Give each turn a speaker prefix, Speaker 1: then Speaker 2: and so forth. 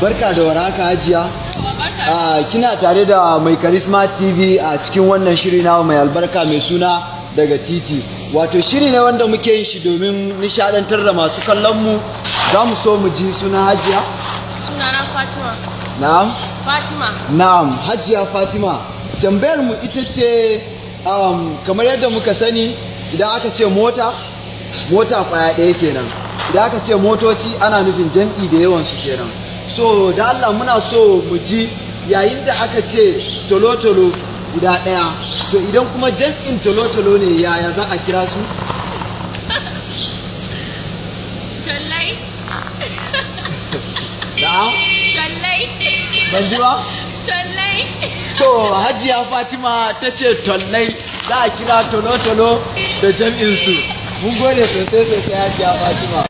Speaker 1: Barka da warhaka, Hajiya. Kina tare da Mai Charisma TV a cikin wannan shiri na mai albarka mai suna Daga Titi. Wato shiri ne wanda muke yin shi domin nishadantar da masu kallon mu. Za mu so mu ji sunan Hajiya.
Speaker 2: Sunana Fatima.
Speaker 1: Na'am.
Speaker 2: Fatima.
Speaker 1: Na'am, Hajiya Fatima. Tambayar mu ita ce, kamar yadda muka sani, idan aka ce mota, mota kwaya ɗaya kenan. Idan aka ce motoci, ana nufin jam'i da yawan su kenan. So da Allah muna so mu ji, yayin da aka ce tolotolo guda ɗaya, to idan kuma jam'in tolotolo ne, yaya za a kira su?
Speaker 2: Tallai.
Speaker 1: Na'am?
Speaker 2: Tallai.
Speaker 1: Ban ji ba.
Speaker 2: Tallai.
Speaker 1: To, Hajiya Fatima ta ce tollai za a kira tolotolo da jam'in su. Mun gode sosai sosai, Hajiya Fatima.